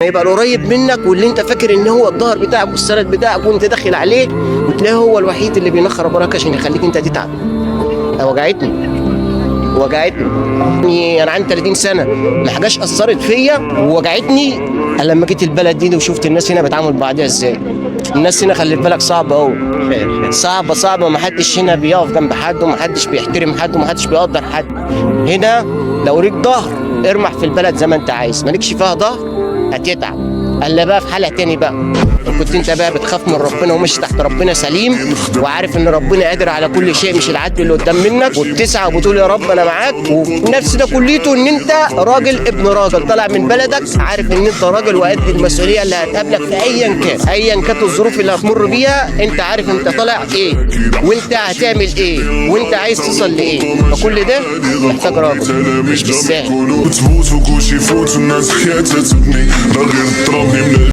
يبقى القريب منك واللي انت فاكر ان هو الظهر بتاعك والسند بتاعك وانت داخل عليه، وتلاقيه هو الوحيد اللي بينخر وراك عشان يخليك انت تتعب. وجعتني وجعتني. يعني انا عندي 30 سنة، ما حاجاش اثرت فيا ووجعتني الا لما جيت البلد دي وشفت الناس هنا بتعامل بعضها ازاي. الناس هنا خلي بالك صعبة قوي، صعبة صعبه. ما حدش هنا بيقف جنب حد، وما حدش بيحترم حد، وما حدش بيقدر حد. هنا لو ليك ظهر ارمح في البلد زي ما انت عايز، مالكش فيها ظهر هتتعب. الا بقى في حالة تاني بقى، لو كنت انت بقى بتخاف من ربنا ومش تحت ربنا سليم، وعارف ان ربنا قادر على كل شيء، مش العدل اللي قدام منك، وبتسعى وبتقول يا رب انا معاك، ونفس ده كليته ان انت راجل ابن راجل طالع من بلدك، عارف ان انت راجل وقد المسؤولية اللي هتقابلك في ايا كان، ايا كانت الظروف اللي هتمر بيها، انت عارف انت طالع ايه وانت هتعمل ايه وانت عايز توصل لايه. فكل ده محتاج راجل، مش بالسهل. تفوت وكلشي يفوت، الناس حياتها تبني، راه غير التراب.